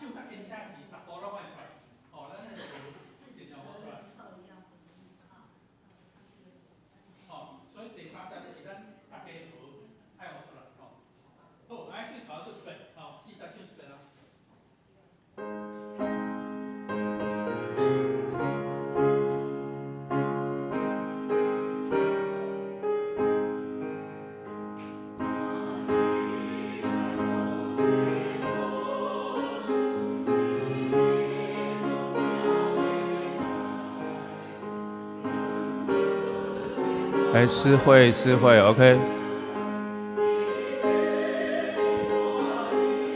唱較輕聲時，逐步攏愛出來，吼，咱那個盡量無出來。吼，所以第三節就是咱大家和愛學出來，吼。好，來對頭做一遍，吼，四節唱一遍啊。來，詩慧，詩慧，OK。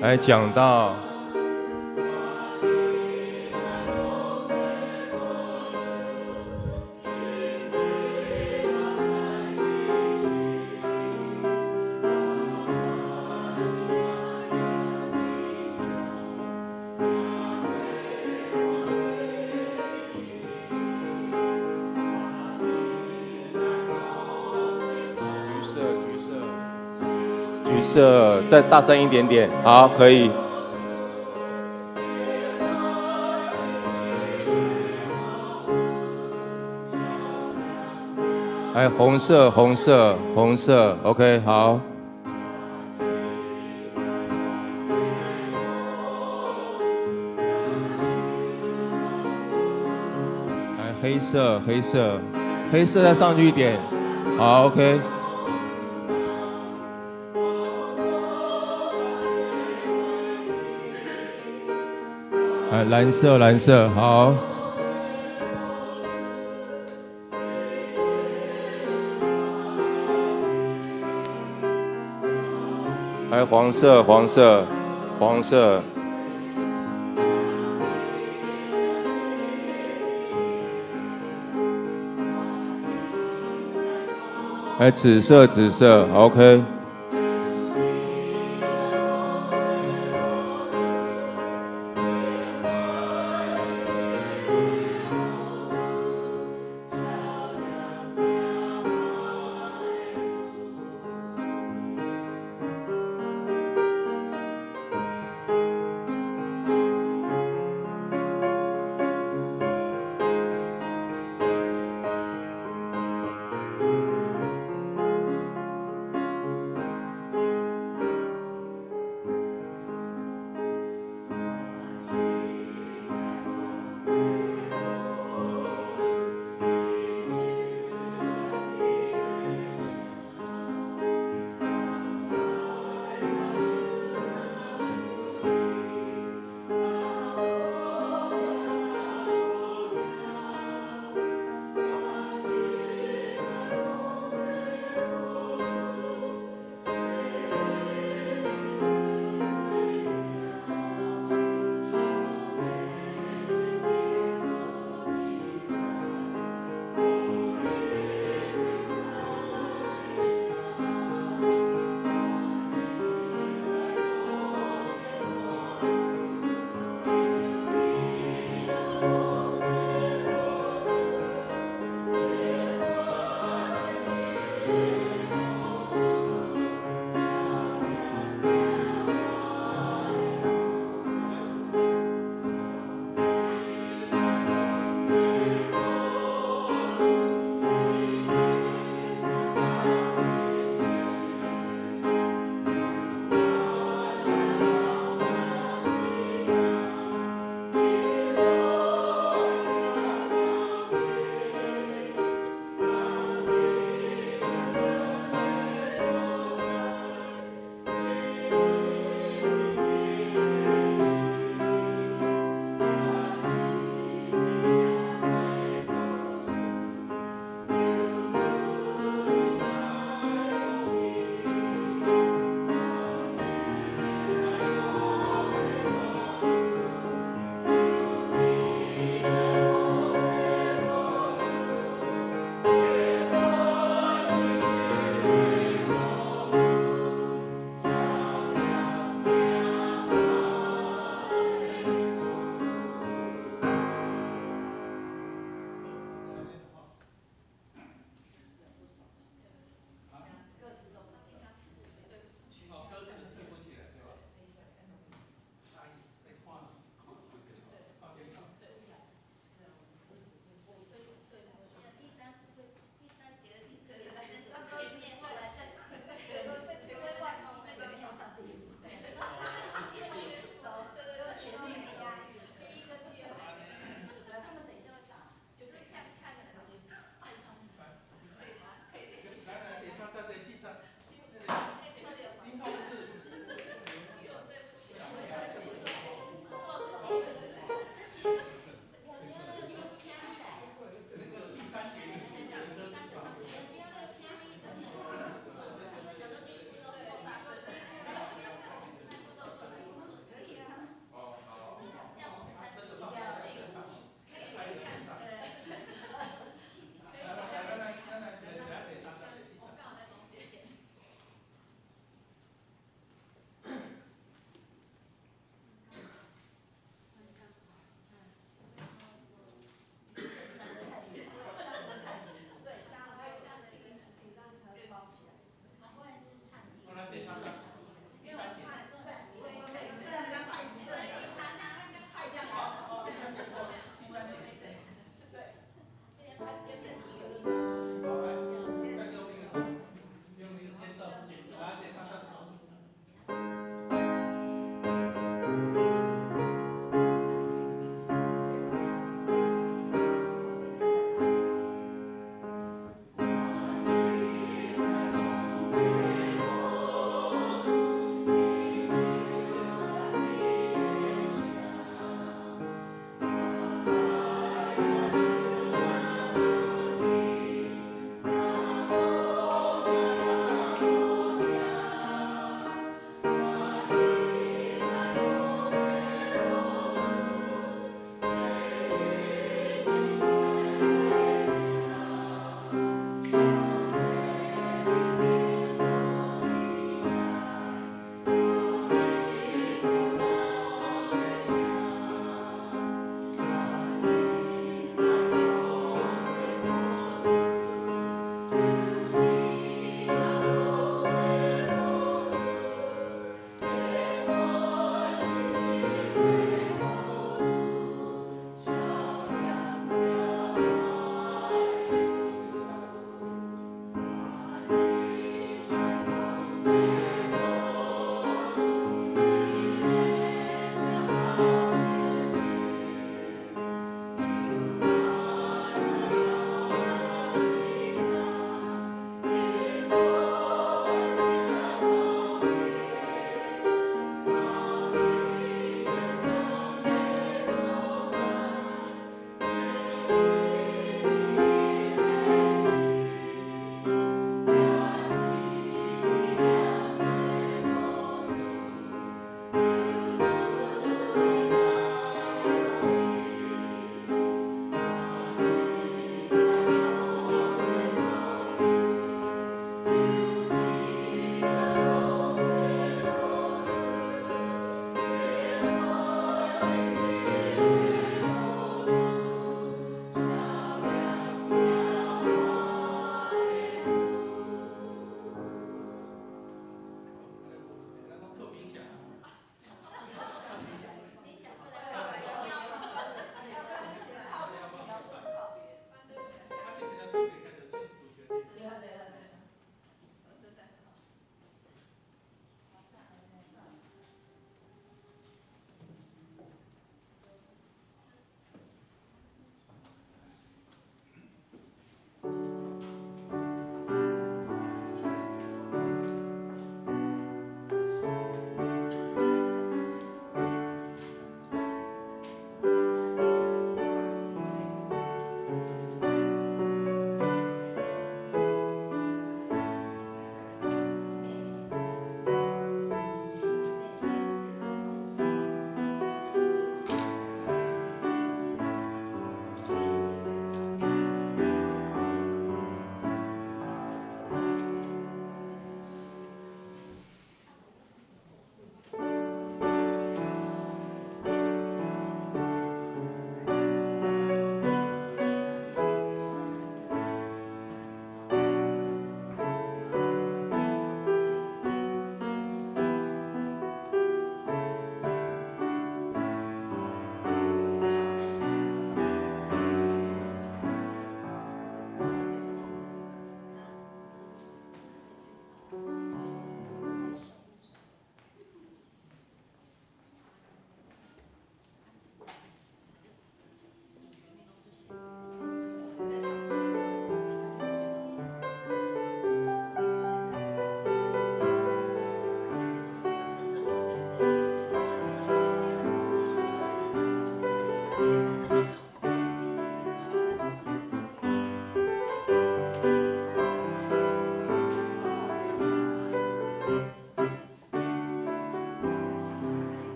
來講到。橘色，再大聲一點點，好，可以。來，紅色，紅色，紅色，OK，好。來，黑色，黑色，黑色再上去一點，好，OK。來，藍色，藍色，好。來，黃色，黃色，黃色。來，紫色，紫色，OK。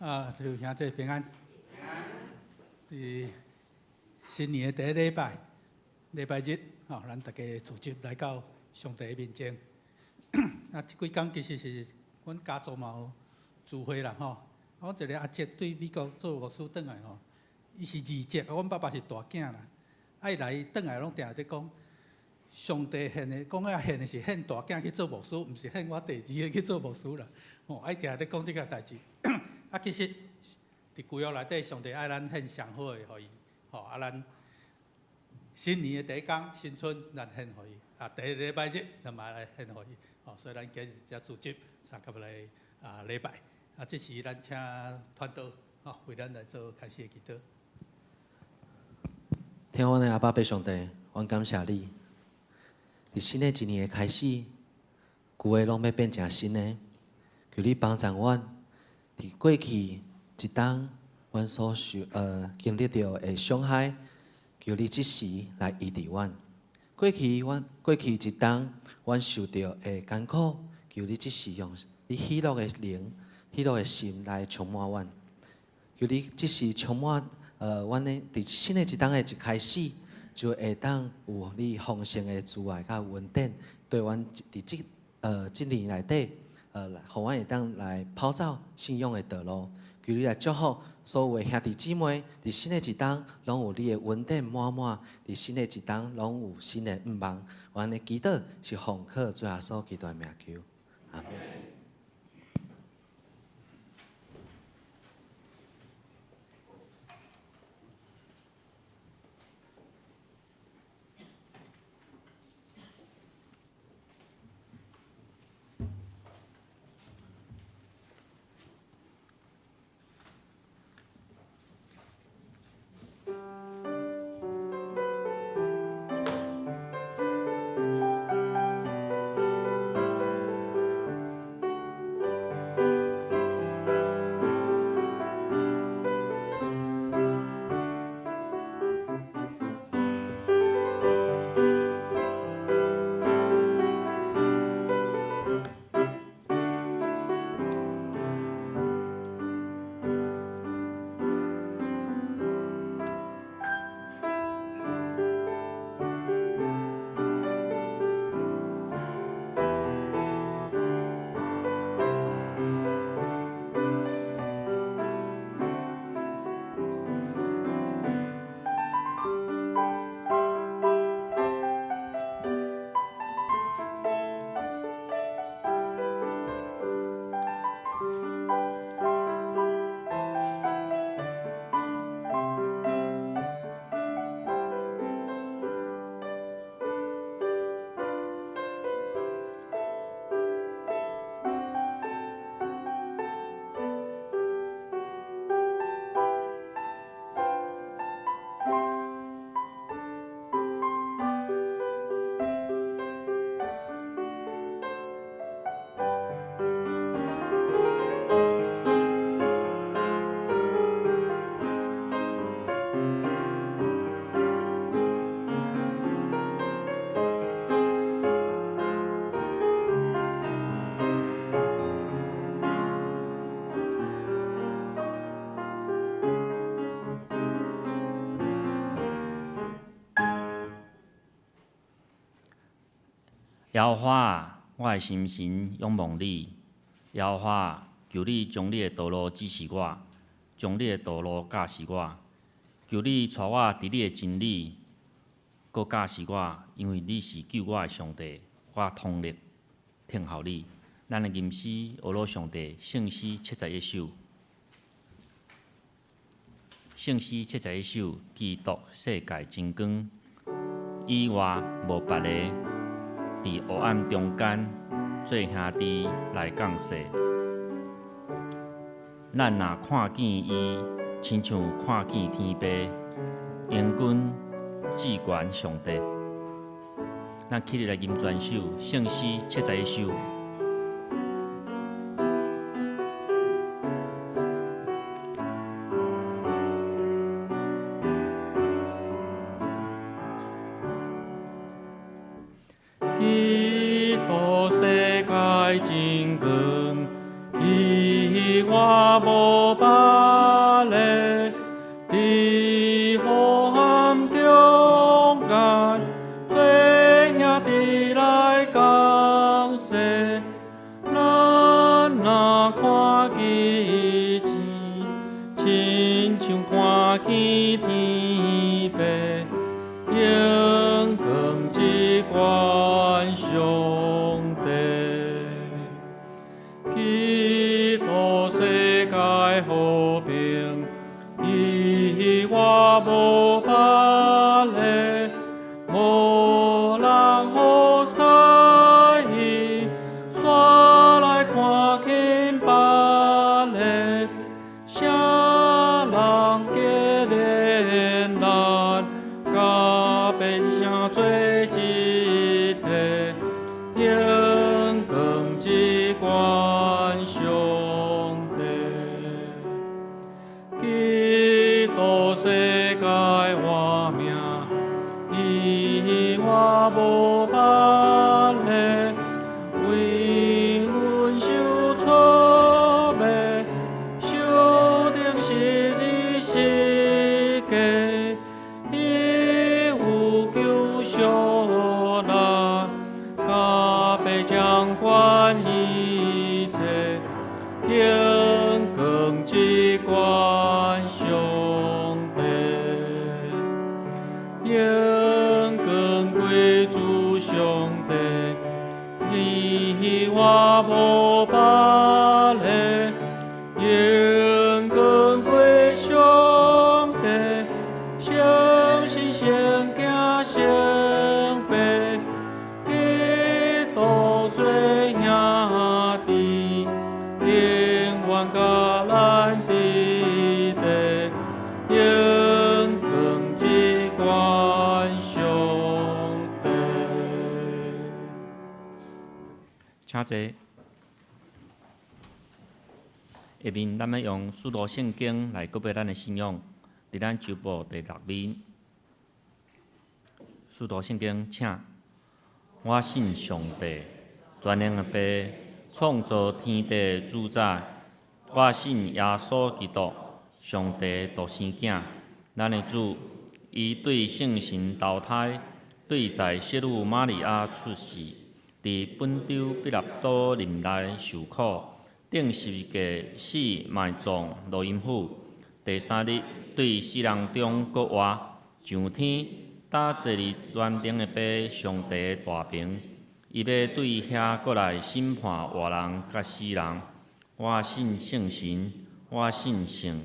啊，各位兄弟平安。佇新年的第一禮拜，禮拜日，吼，咱大家聚集來到上帝的面前。啊，這幾工其實是阮家族嘛有聚會啦，吼。我一个阿叔對美國做牧師轉來吼，伊是二叔，阮爸爸是大囝啦。啊，伊來轉來攏定定咧講，上帝獻的，講啊獻的是獻大囝去做牧師，毋是獻我第二个去做牧師啦。吼，啊，伊定定咧講這個代誌。啊，其實佇舊約內底，上帝愛咱獻上好的予伊，吼啊，咱新年的第一工新春，咱獻予伊；啊，第一禮拜日，咱嘛來獻予伊。吼，所以咱今日才組織三級來啊禮拜。啊，這時咱請傳道，吼，為咱來做開始的祈禱。天父的阿爸父上帝，阮感謝你。佇新的一年的開始，舊的攏欲變成新的，求你幫助阮，佇過去一冬，阮所受經歷著的傷害，求你這時來醫治阮。過去一冬，阮受著的艱苦，求你這時用你喜樂的靈、喜樂的心來充滿阮。求你這時充滿阮的佇新的一冬的一開始，就會當有你豐盛的慈愛佮恩典，對阮佇這年內底，予阮會當來跑走信仰的道路。求你來祝福所有的兄弟姊妹，佇新的一冬攏有你的恩典滿滿，佇新的一冬攏有新的向望。阮的祈禱是奉靠主耶穌基督的名求，阿們。耶和華，我的心神仰望你。耶和華，求你將你的道路指示我，將你的道路教示我。求你帶我佇你的真理，閣教示我，因為你是救我的上帝，我通力聽候你。咱的吟詩，學魯上帝聖詩71首，聖詩71首，基督世界真光，以外無別个。佇黑暗中間，做兄弟來降世。咱若看見伊，親像看見天父，榮君至懸上帝。咱起立來吟全首聖詩71首。基督世界真光，以外無別世，咱若看見錢，親像看見天父，榮光之冠上帝，祈禱世界和平，以外無別个，無人予使伊，煞來看見別个，啥人結連咱，佮父聖做一體，榮光之冠上帝，祈禱世界活命，以外無別个，為阮受挫磨，受釘十字架，伊有救贖咱，佮父掌管一切，榮光之冠上帝，榮光歸主上帝，以外無別个，榮光歸上帝，相信聖經聖父，基督做兄弟，永遠佮咱佇地，榮光之冠上帝。請坐。下面咱欲用使徒聖經來告白咱的信仰，佇咱周報第六面。使徒聖經，請。我信上帝，全能的父，創造天地的主宰。我信耶穌基督，上帝獨生囝，咱的主。伊對聖神投胎，對在聖女瑪利亞出世，佇本丟彼拉多任內受苦，釘十字架死埋葬落陰府。第三日對死人中閣活，上天，搭坐佇全能的父上帝的大爿。伊欲對遐閣來審判活人佮死人。我信聖神，我信聖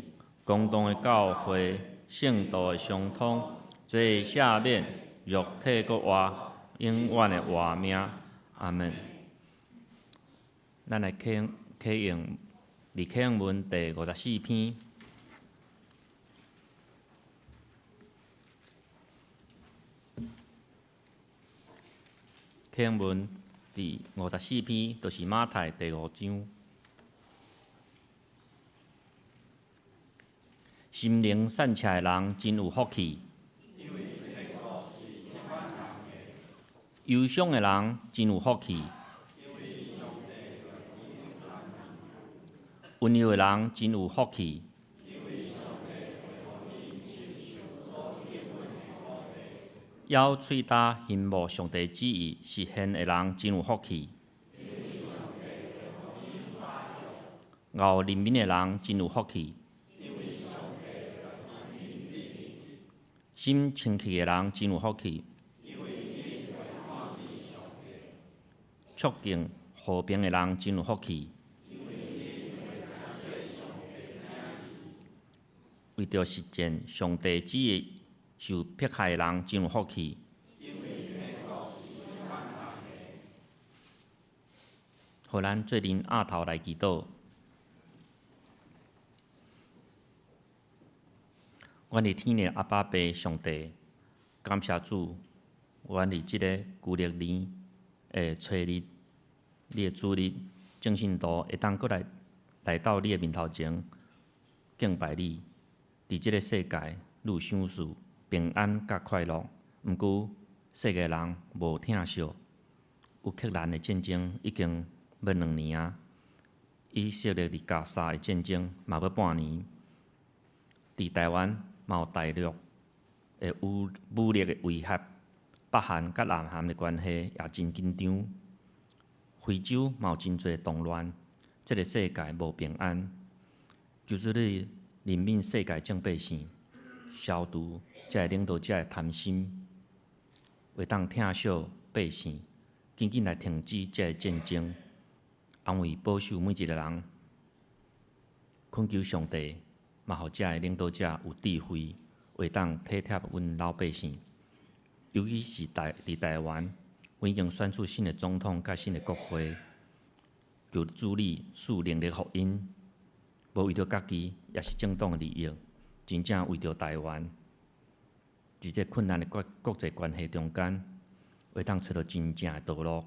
公同的教會，聖徒的相通，罪赦免，肉體閣活，永遠的活命。阿門。咱來啟啟用佇啟用文第五十四篇。啟用文第五十四篇，就是馬太第五章。心靈善赤的人真有福氣。憂傷的人真有福氣。溫柔的人真有福氣。枵喙焦欣慕上帝旨意實現的人真有福氣。熬人民的人真有福氣。心清氣的人真有福氣。促進和平的人真有福氣。為著實踐上帝旨意受迫害的人真有福氣。予咱做陣徼頭來祈禱。阮佇天的阿爸父上帝，感謝主，阮佇這个舊曆年的初日，你的主日，眾信徒會當閣來來到你的面頭前敬拜你。佇這个世界，你有賞賜平安佮快樂，毋過世界人無疼惜。烏克蘭的戰爭已經欲兩年啊，以色列佇加沙的戰爭嘛欲半年。佇台灣嘛有大陸的武武力的威脅，北韓佮南韓的關係也真緊張。非洲嘛有真濟動亂，這个世界無平安。求主你憐憫世界眾百姓，消除這个領導者的貪心，會當疼惜百姓，緊緊來停止這个戰爭，安慰保守每一个人。懇求上帝，嘛予這个領導者有智慧，會當體貼阮老百姓。尤其是佇台灣，阮已經選出新的總統佮新的國會，求主你賜能力予𪜶，無為著家己，也是政黨的利益，真正為著台灣，佇這困難的國際關係中間，會當揣著真正的道路，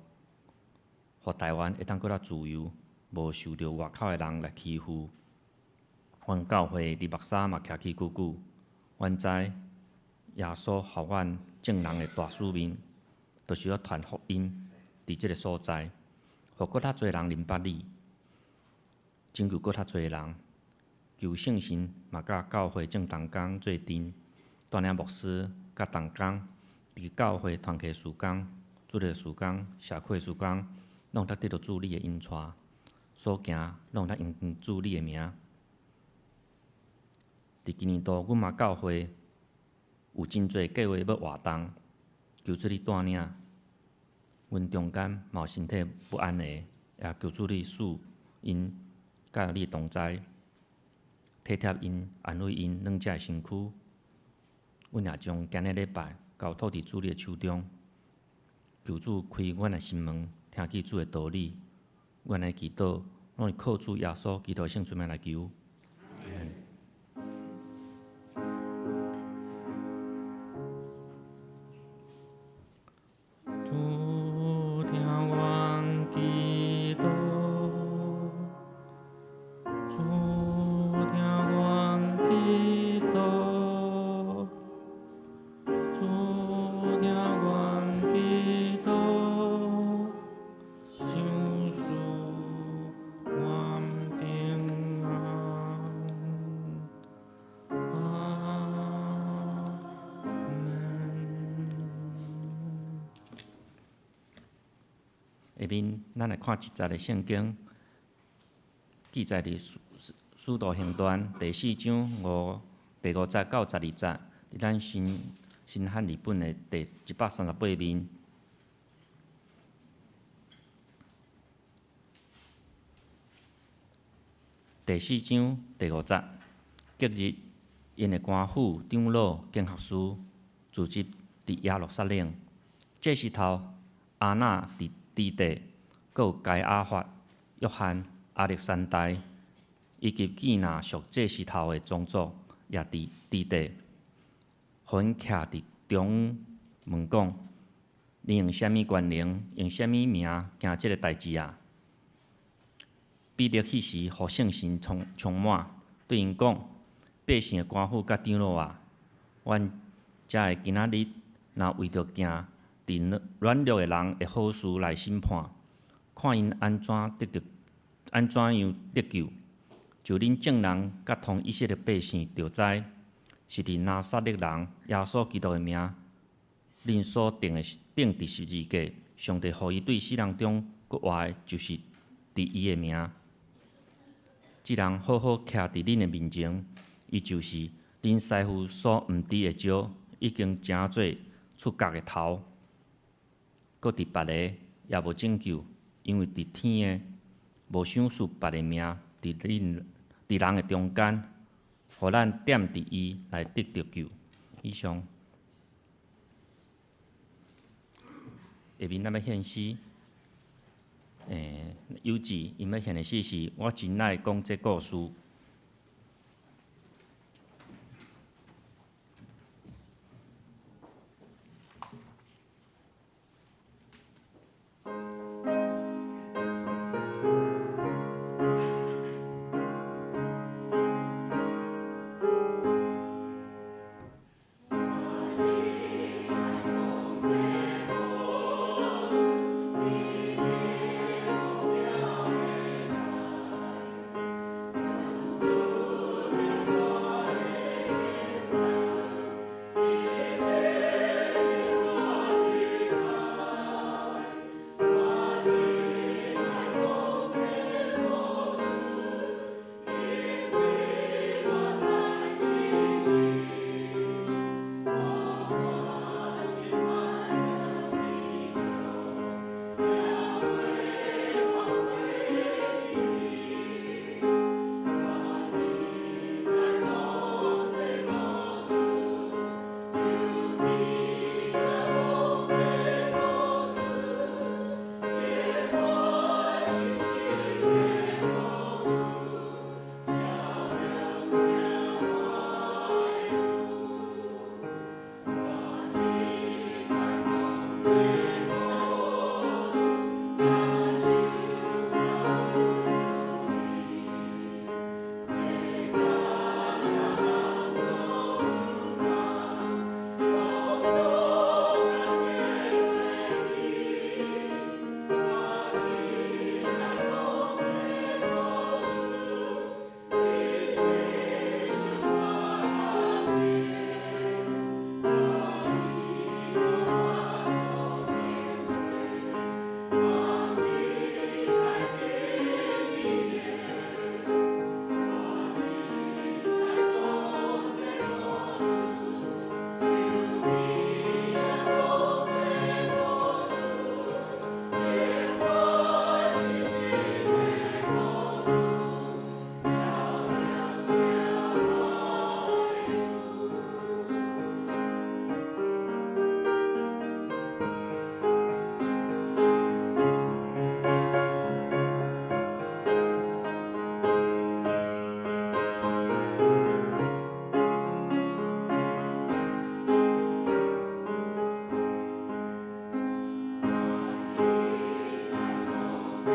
予台灣會當閣較自由，無受著外口的人來欺負。阮教會佇目沙嘛徛起久久，阮知耶穌予阮眾人的大使命，就是欲傳福音，佇這个所在，予閣較濟人認捌你，拯救閣較濟人，求聖神嘛佮教會眾同工做陣，帶領牧師佮同工，佇教會團契事工、主日事工、社區事工，攏會當得著主你的引帶，所行攏會當用主你的名。佇今年度，阮嘛教會有真濟計劃欲活動，求主你帶領。阮中間嘛有身體不安的，也求主你賜𪜶佮你同在，體貼𪜶，安慰𪜶軟弱的身軀。阮也將今日禮拜交託佇主你的手中，求主開阮的心門，聽見主的道理。阮的祈禱，攏是靠主耶穌基督的聖名來求。主聽阮祈禱，主聽阮祈禱，主聽阮祈禱，賞賜阮平安。阿們。下面咱來看一節的聖經，記載佇使徒行傳第四章第五節到12節，佇咱新漢譯本的第138面。第四章第五節，隔日，𪜶的官府、長老、經學士聚集佇耶路撒冷。這時頭，亞那佇地，閣有該亞法、約翰、亞歷山大，以及建拿屬祭司頭的宗族，也佇地，予𪜶徛佇中央問講：你用啥物權能，用啥物名行這个代誌啊？彼得彼時予聖神充滿，對𪜶講：百姓的官府佮長老啊，阮才會今仔日若為著行佇軟弱的人的好事來審判，看𪜶按怎樣得救。就恁眾人佮同以色列百姓著知，是佇拿撒勒人耶穌基督的名，恁所釘佇十字架，上帝予伊對死人中閣活的，就是佇伊的名。這人好好徛佇恁的面前，伊就是恁師傅所毋知的石，已經成做出角的頭。閣佇別个也無拯救，因為佇天的無賞賜別个名，佇人的中間，予咱踮佇伊來得著救。以上。下面咱欲獻詩，有志𪜶欲獻的詩是我真愛講這故事。我下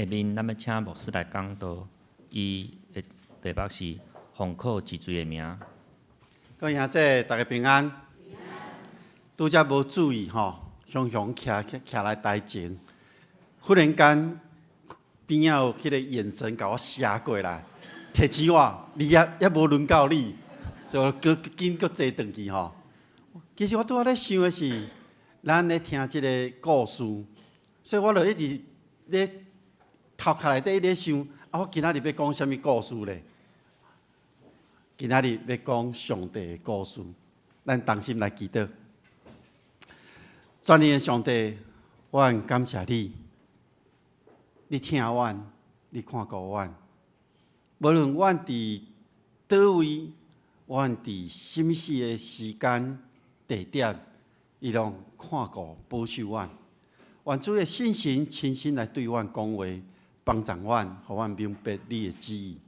面咱欲請牧師來講道，伊的題目是奉靠至尊的名。各位兄弟，大家平安。拄才無注意吼，雄雄徛徛來台前，忽然間邊仔有彼個眼神共我射過來，提醒我，你猶猶無輪到你，所以我閣緊閣坐轉去吼。其實我拄仔咧想的是，咱咧聽這個故事，所以我就一直咧頭殼內底咧想，啊，我今仔日欲講啥物故事咧？今仔日欲講上帝的故事，咱同心來祈禱。全能的上帝，我很感謝你，你疼阮，你看顧阮，無論阮佇佗位，阮佇啥物事的時間、地點，伊攏看顧保守阮。願主的聖神親身來對阮講話，幫助阮，予阮明白你的旨意。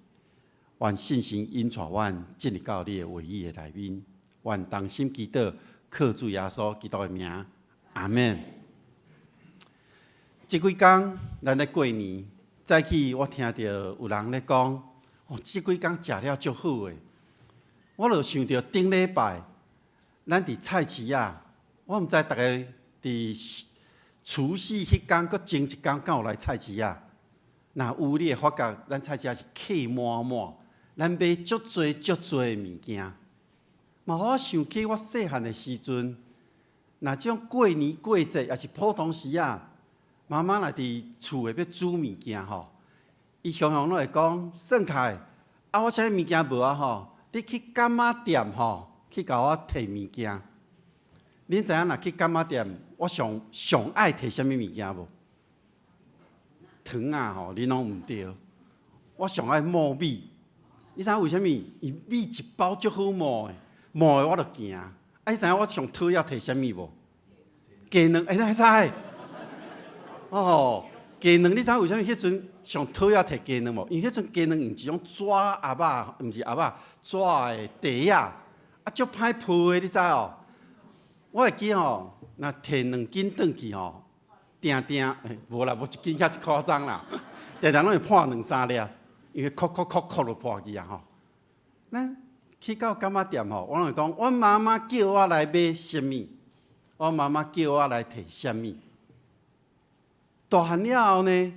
願聖神引帶阮進入到你的話語的內面。願同心祈禱，靠主耶穌基督的名，阿們。這幾工咱咧過年，早起我聽著有人咧講，哦，這幾工食了足好的。我就想著頂禮拜，咱佇菜市仔，我毋知逐家佇除夕彼工，閣前一工敢有來菜市仔？若有，你會發覺咱菜市仔是客滿滿，咱買足濟足濟的物件。嘛，予我想起我細漢的時陣，若這種過年過節，抑是普通時仔，媽媽若佇厝內欲煮物件吼，伊常常攏會講：算開，啊，我啥物件無啊吼，你去柑仔店吼，去共我提物件。恁知影若去柑仔店，我上上愛提啥物物件無？糖仔吼，恁攏毋對。我上愛磨米，你知影為啥物？因為米一包足好磨的，磨的我就行。啊，你知影我上討厭提啥物無？雞卵，欸，你知？哦，雞卵，你知影為啥物彼陣上討厭提雞卵無？因為彼陣雞卵用一種紙盒仔，毋是盒仔，紙的袋仔，啊，足歹抱的，你知哦？我會記吼，若提兩斤轉去吼，定定，欸，無啦，無一斤遐誇張啦，定定攏會破兩三粒，因為扣扣扣扣就破去啊吼。咱去到柑仔店吼，我攏會講，阮媽媽叫我來買啥物，阮媽媽叫我來提啥物。大漢了後呢，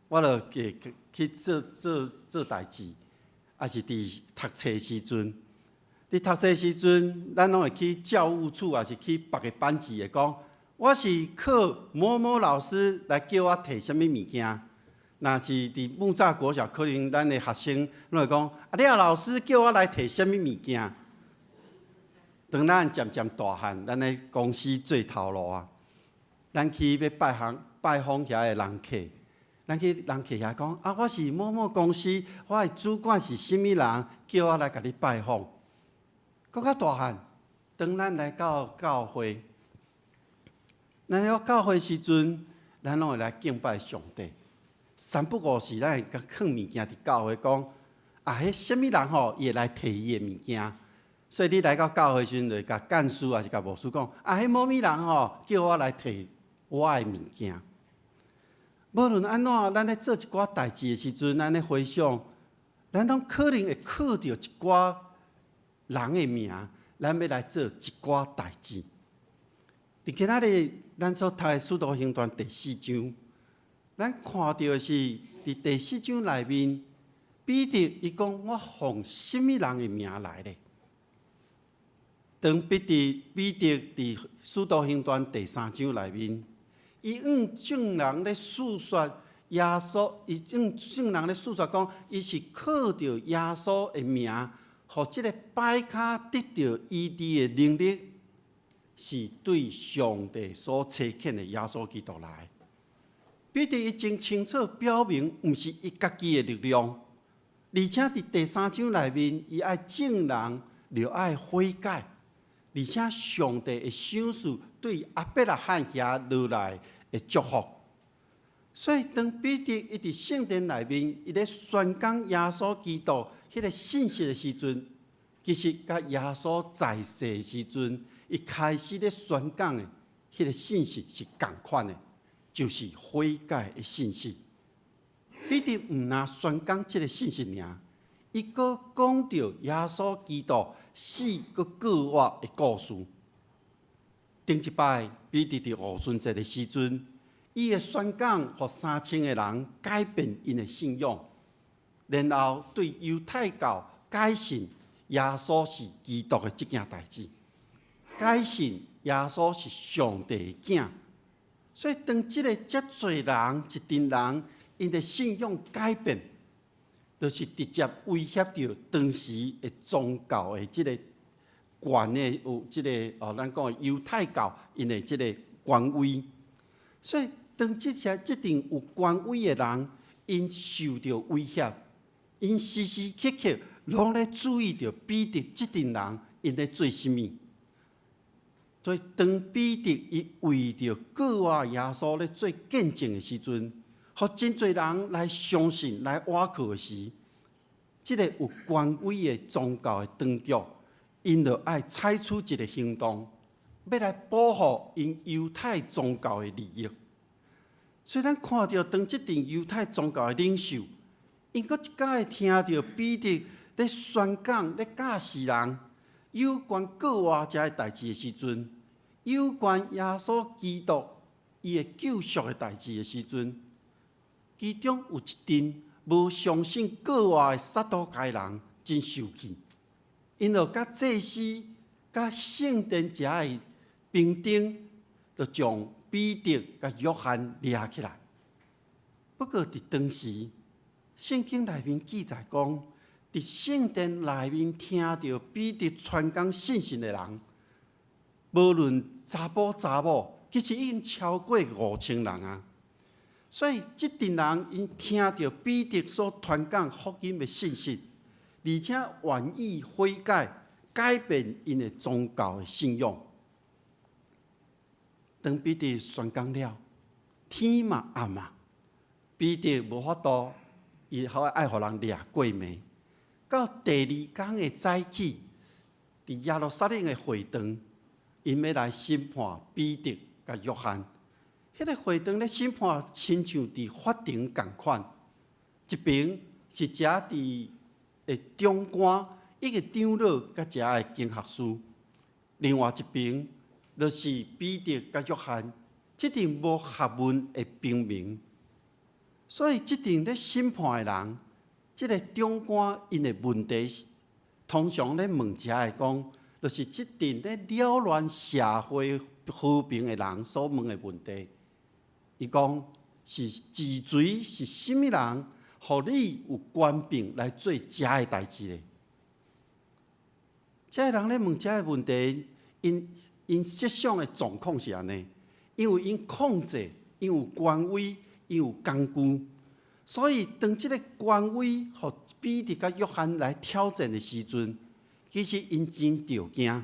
我就去去做做做代誌，抑是佇讀冊時陣，佇讀冊時陣，咱攏會去教務處，抑是去別个班級會講，我是靠某某老師來叫我提啥物物件。若是佇木柵國小，可能咱的學生攏會講：啊，廖老師叫我來提啥物物件。當咱漸漸大漢，咱咧公司做頭路啊，咱去欲拜訪拜訪遐的人客，咱去人客遐講：啊，我是某某公司，我的主管是啥物人，叫我來共你拜訪。閣較大漢，當咱來到教會，咱到教會時陣，咱攏會來敬拜上帝。三不五時，咱會共囥物件佇教會講，啊，彼啥物人吼，伊會來提伊的物件。所以你來到教會時陣，就會共幹事抑是共牧師講，啊，彼某物人吼，叫我來提我的物件。無論按怎，咱咧做一寡代誌的時陣，咱咧回想，咱攏可能會靠著一寡人的名，咱欲來做一寡代誌。佇今仔日，咱所讀的《使徒行傳》第四章，咱看著的是佇第四章內面，彼得伊講我奉啥物人的名來咧？當彼得佇《使徒行傳》第三章內面，伊向眾人咧訴說耶穌，伊向眾人咧訴說講，伊是靠著耶穌的名，予這个跛跤得著醫治的能力，是對上帝所差遣的耶穌基督來。彼得伊真清楚表明，毋是伊家己的力量，而且佇第三章內面，伊愛眾人著愛悔改，而且上帝會賞賜對亞伯拉罕遐落來的祝福。所以當彼得伊佇聖殿內面，伊咧宣講耶穌基督彼个信息的時陣，其實佮耶穌在世的時陣，伊開始咧宣講的彼个信息是仝款的，就是悔改的信息。彼得毋但宣講這个信息爾，伊閣講著耶穌基督死閣復活的故事。頂一擺，彼得佇五旬節的時陣，伊的宣講，予3000個人改變𪜶的信仰，然後對猶太教改信耶穌是基督的這件代誌，改信耶穌是上帝的囝。所以當這个遮濟人一陣人，𪜶的信仰改變，就是直接威脅著當時的宗教的這个權的有這个哦，咱講的猶太教𪜶的這个權威。所以當這些這陣有權威的人，𪜶受著威脅，𪜶時時刻刻攏咧注意著彼得這陣人𪜶咧做啥物。所以當彼得伊為著復活耶穌咧做見證的時陣，予真濟人來相信、來倚靠的時，這个有權威的宗教的當局，𪜶就愛採取一个行動，欲來保護𪜶猶太宗教的利益。所以咱看著當這陣猶太宗教的領袖，𪜶閣一擺會聽著彼得咧宣講、咧教示人有關復活這个代誌的時陣，有關耶穌基督伊的救贖的代誌的時陣，其中有一陣無相信復活的撒都該人真受氣，𪜶就佮祭司、佮聖殿遮的兵丁，就將彼得佮約翰掠起來。不過佇當時，聖經內面記載講，佇聖殿內面聽著彼得傳講信息的人，無論查埔查某，其實已經超過5000人啊。所以，這陣人𪜶聽著彼得所傳講福音的信息，而且願意悔改，改變𪜶的宗教的信仰。當彼得宣講了，天嘛暗啊，彼得無法度，伊好愛予人掠過暝。到第二工的早起，佇耶路撒冷的會堂，𪜶欲來審判彼得佮約翰。彼个會堂咧審判，親像佇法庭仝款，一邊是遮佇的長官，一个長老佮遮的經學師；另外一邊就是彼得佮約翰，這陣無學問的平民。所以，這陣咧審判的人，這个長官𪜶的問題是，通常咧問遮的講，就是這陣咧擾亂社會和平的人所問的問題。伊講是是誰是啥物人，予你有權柄來做遮的代誌咧？遮的人咧問遮的問題，𪜶𪜶設想的狀況是按呢？因為𪜶控制，𪜶有權威，𪜶有工具，所以當這个權威予彼得佮約翰來挑戰的時陣，其實𪜶真著驚。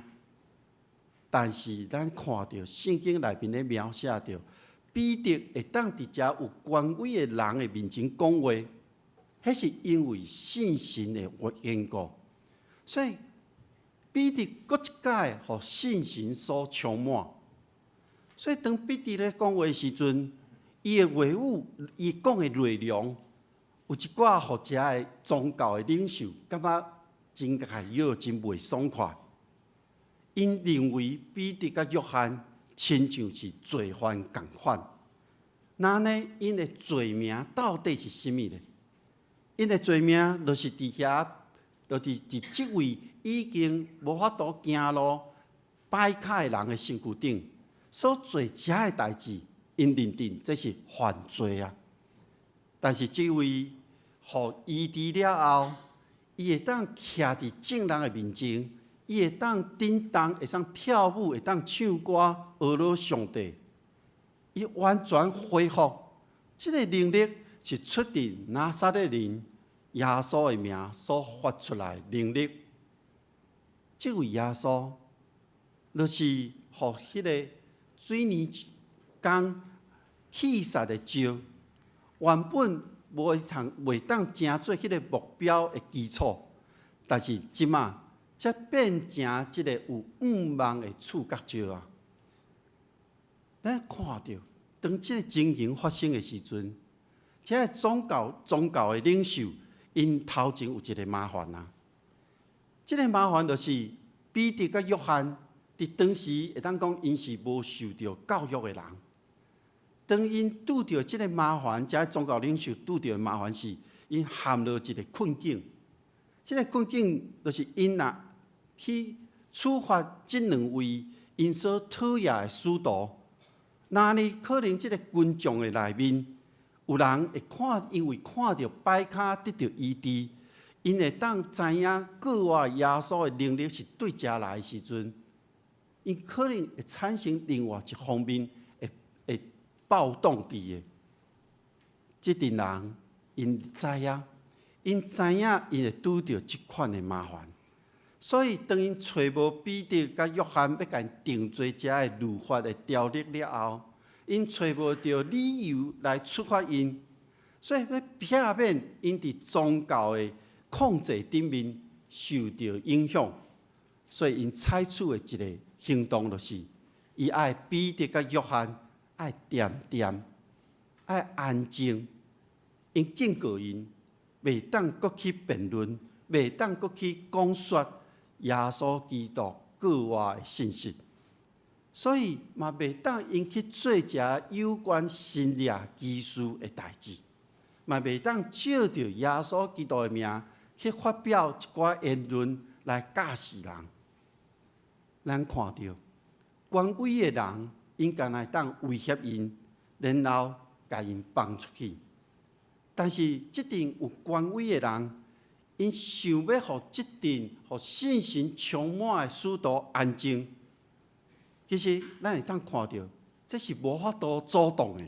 但是咱看著聖經內面咧描寫著，彼得會當佇遮有權威的人的面前講話，彼是因為信心的緣故。所以彼得閣一擺予信心所充滿。所以當彼得咧講話的時陣，伊的話語，伊講的內容，有一寡予遮的宗教的領袖感覺真害臊、真袂爽快。𪜶認為彼得佮約翰親像是罪犯仝款。那呢，𪜶的罪名到底是啥物呢？𪜶的罪名就是佇遐，就是佇這位已經無法度行路、擺跤的人的身軀頂所做遮的代誌，𪜶認定這是犯罪啊！但是這位予醫治了後，伊會當徛佇眾人的面前，伊會當振動，會當跳舞，會當唱歌，呵咾上帝。伊完全恢復，這个能力是出自拿撒勒人耶穌的名所發出來的能力。這位耶穌，就是予彼个水泥工棄殺的石，原本無通袂當成做彼个目標的基礎，但是這馬才變成這个有向望的柱角石啊！咱看著，當這个情形發生的時陣，這个宗教的領袖，𪜶頭前有一个麻煩啊！這个麻煩就是彼得佮約翰，佇當時會當講，𪜶是無受著教育的人。當𪜶拄著這个麻煩，這宗教領袖拄著的麻煩是，𪜶陷入一个困境。這个困境就是𪜶若去處罰這兩位𪜶所討厭的使徒，那呢可能這个群眾的內面有人會看，因為看著擺跤得著醫治，𪜶會當知影過活耶穌的能力是對遮來的時陣，𪜶可能會產生另外一方面會暴動佇的。這陣人𪜶知影，𪜶知影𪜶會拄著這款的麻煩，所以當𪜶揣無彼得佮約翰欲共𪜶定罪遮的律法的條例了後，𪜶揣無著理由來處罰𪜶，所以欲避免𪜶佇宗教的控制頂面受著影響，所以𪜶採取的一个行動就是，伊愛彼得佮約翰愛恬恬，愛安靜，𪜶警告𪜶，袂當閣去辯論，袂當閣去講說耶穌基督復活的信息，所以嘛袂當𪜶去做遮有關神蹟奇事的代誌，嘛袂當借著耶穌基督的名去發表一寡言論來教示人。咱看著權威的人，𪜶敢若會當威脅𪜶，然後共𪜶放出去。但是這陣有權威的人，𪜶想欲予這陣予信心充滿的使徒安靜。其實咱會當看著，這是無法度阻擋的，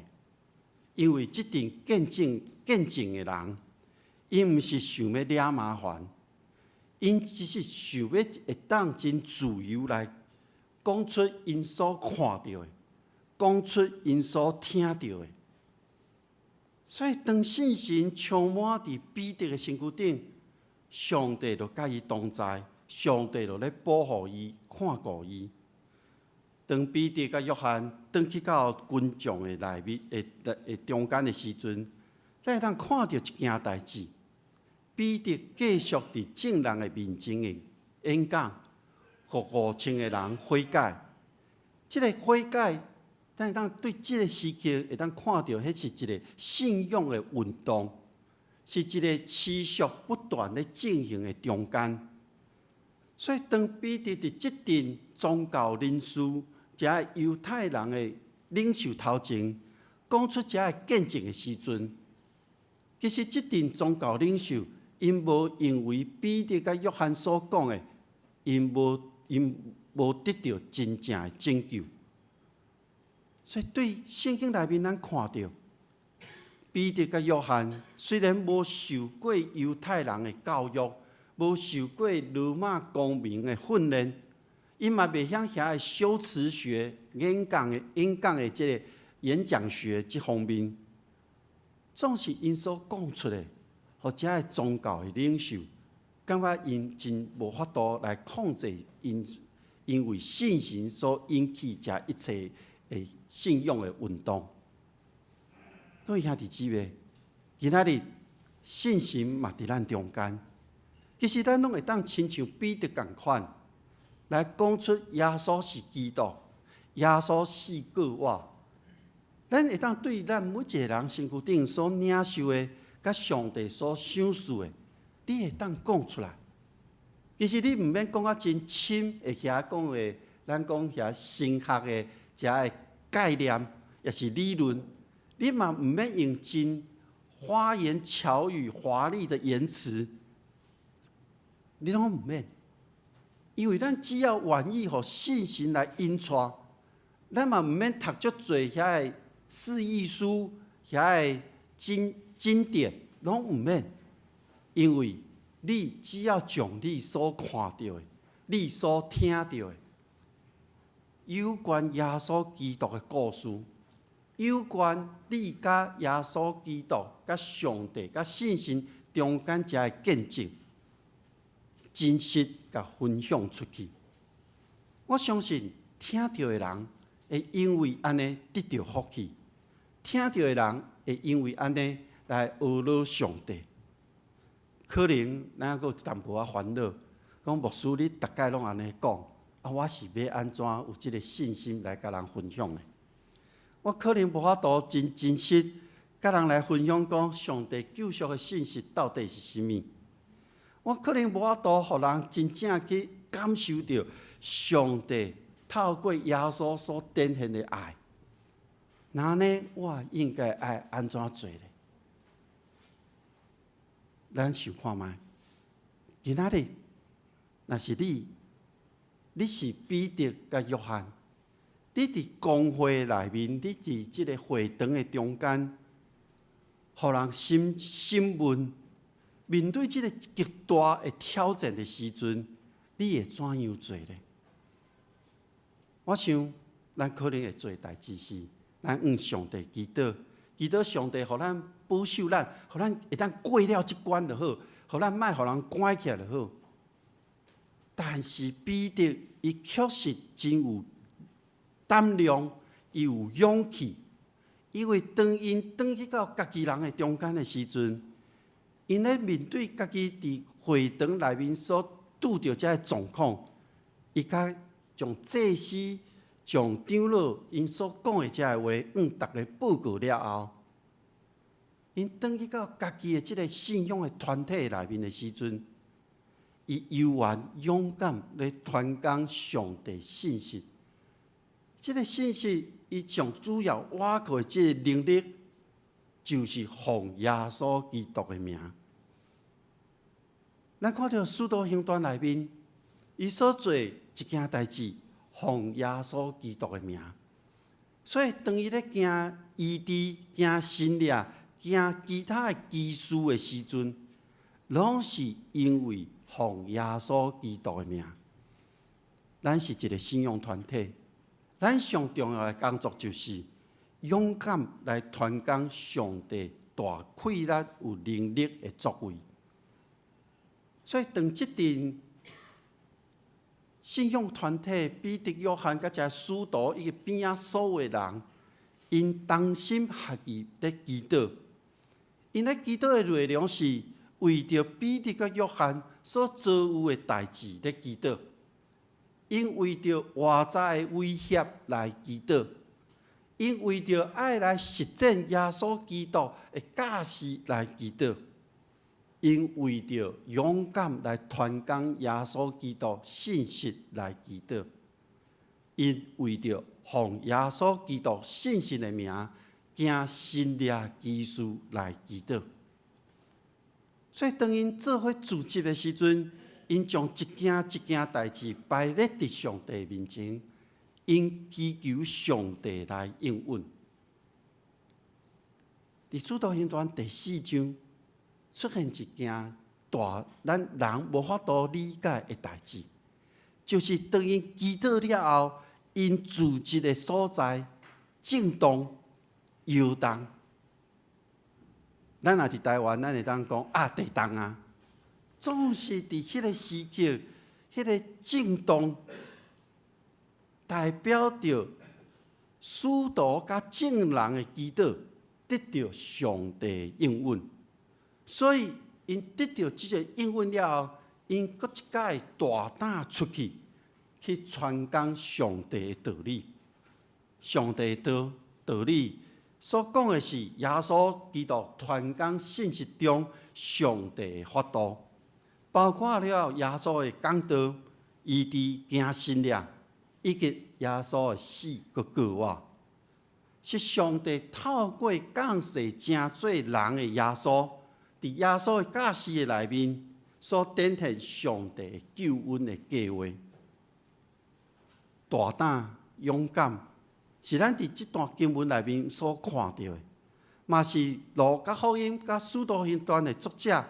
因為這陣見證的人，𪜶毋是想欲惹麻煩，𪜶只是想欲會當真自由來講出𪜶所看著的，講出𪜶所聽著的。所以當信心充滿佇彼得的身軀頂，上帝就佮伊同在，上帝就咧保護伊、看顧伊。當彼得佮約翰轉去到群眾的內面、的中間的時陣，咱會當看著一件代誌。彼得繼續佇眾人的面前的演講，予5000個人悔改。這个悔改，咱會當對這个時期會當看著，彼是一个信仰的運動，是一个持續不斷咧進行的中間。所以，當彼得佇這陣宗教人士遮个猶太人的領袖頭前講出遮个見證的時陣，其實這陣宗教領袖𪜶無認為彼得佮約翰所講的，𪜶無得著真正的拯救。所以對聖經內面咱看著，彼得佮約翰雖然無受過猶太人的教育，無受過羅馬公民的訓練，𪜶嘛袂曉遐个修辭學、演講的這个演講學這方面，總是𪜶所講出來，予遮个宗教的領袖感覺𪜶真無法度來控制𪜶，因為信心所引起遮一切的信仰的運動。各位兄弟姊妹，今仔日信心嘛佇咱中間。其實咱攏會當親像彼得仝款，來講出耶穌是基督，耶穌死過活。咱會當對咱每一个人身軀頂所領受的，佮上帝所賞賜的，你會當講出來。其實你毋免講甲真深，會遐講的，咱講遐神學的遮个概念，抑是理論，你嘛毋免用真花言巧語、華麗的言辭，你攏毋免，因為咱只要願意予信心來引帶，咱嘛毋免讀足濟遐个釋義書、遐个經典，攏毋免，因為你只要將你所看著的、你所聽著的，有關耶穌基督的故事，有關你佮耶穌基督、佮上帝、佮信心中間遮个見證，真實共分享出去。我相信聽著的人會因為按呢得著福氣，聽著的人會因為按呢來呵咾上帝。可能咱閣有淡薄仔煩惱，講牧師你逐擺攏按呢講，啊，我是欲按怎有這个信心來共人分享呢？我可能無法度真真實共人來分享講上帝救贖的信息到底是啥物。我可能無法度予人真正去感受著上帝透過耶穌所展現的愛。那呢，我應該愛按怎做呢？咱想看覓？今仔日，若是你，你是彼得佮約翰，你佇公會內面，你佇這个會堂的中間，予人審問，面對這个極大的挑戰的時陣，你會怎樣做呢？我想，咱可能會做的代誌是，咱向上帝祈禱，祈禱上帝予咱保守咱，予咱會當過了這關就好，予咱莫予人關起來就好。但是彼得伊確實真有膽量，伊有勇氣，因為當𪜶轉去到家己人的中間的時陣，𪜶咧面對家己佇會堂內面所拄著這个狀況，伊較將祭司、將長老𪜶所講的這个話，向逐家報告了後，𪜶轉去到家己的這个信仰的團體內面的時陣，伊猶原勇敢咧傳講上帝信息。這个信息，伊上主要倚靠的這个能力，就是奉耶穌基督的名。咱看著使徒行傳內面，伊所做一件代誌，奉耶穌基督的名。所以當伊咧行醫治、行神蹟、行其他的奇事的時陣，攏是因為奉耶穌基督的名。咱是一个信仰團體，咱上重要的工作就是勇敢來傳講上帝大氣力有能力的作為。所以，當這陣信仰團體彼得、約翰佮遮使徒以及邊仔所有的人，𪜶同心合意咧祈禱。𪜶咧祈禱的內容是為著彼得佮約翰所遭遇的代誌咧祈禱，𪜶為著外在的威脅來祈禱，𪜶為著愛來實踐耶穌基督的教示來祈禱，𪜶為著勇敢來傳講耶穌基督信息來祈禱。𪜶為著奉耶穌基督聖神的名，行神蹟奇事來祈禱。所以當𪜶做伙聚集的時陣，𪜶將一件一件代誌擺列佇上帝面前，𪜶祈求上帝來應允。佇使徒行傳第四章出現一件大咱人無法度理解的代誌，就是當𪜶祈禱了後，𪜶聚集的所在震動搖動。咱若佇台灣，咱會當講啊地動啊，總是佇彼個時刻，彼個震動代表著使徒佮眾人的祈禱得著上帝應允，所以𪜶得著這个應允了後，𪜶閣一擺大膽出去，去傳講上帝的道理。上帝的道道理所講的是耶穌基督傳講信息中上帝的法度，包括了耶穌的講道、醫治、行神蹟，以及耶穌的死閣復活，是上帝透過降世成做人的耶穌，佇耶穌的教示的內面所展現上帝的救恩的計劃。大膽勇敢，是咱佇這段經文內面所看著的，嘛是路加福音佮使徒行傳的作者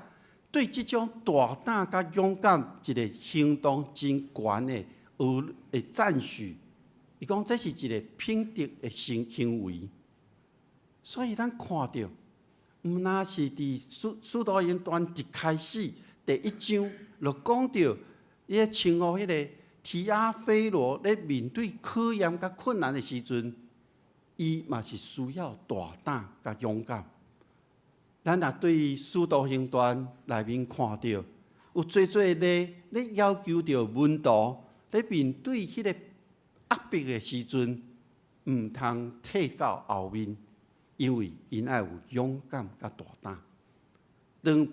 對這種大膽佮勇敢一个行動真懸的學的讚許。伊講這是一个品德的行行為，所以咱看著，毋但是佇使使徒行傳一開始第一章就講著，伊咧稱呼彼个提阿非羅咧面對考驗佮困難的時陣，伊嘛是需要大膽佮勇敢。咱若對使徒行傳內面看著，有濟濟例咧要求著門徒咧面對彼個壓迫的時陣，毋通退到後面，因為𪜶愛有勇敢佮大膽。當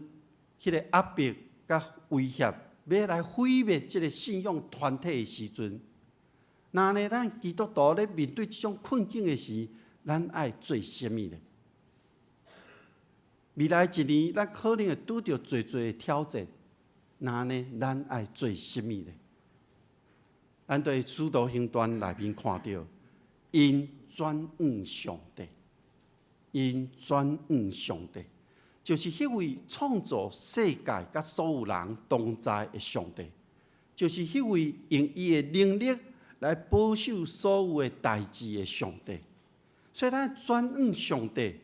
彼個壓迫佮威脅欲來毀滅這个信仰團體的時陣，若呢咱基督徒咧面對這種困境的時，咱愛做啥物呢？未來一年，咱可能會拄著濟濟的挑戰，若呢咱愛做啥物呢？咱佇使徒行傳內面看著，𪜶轉向上帝，𪜶轉向上帝，就是彼位創造世界佮所有人同在的上帝，就是彼位用伊的能力來保守所有的代誌的上帝。所以咱轉向上帝，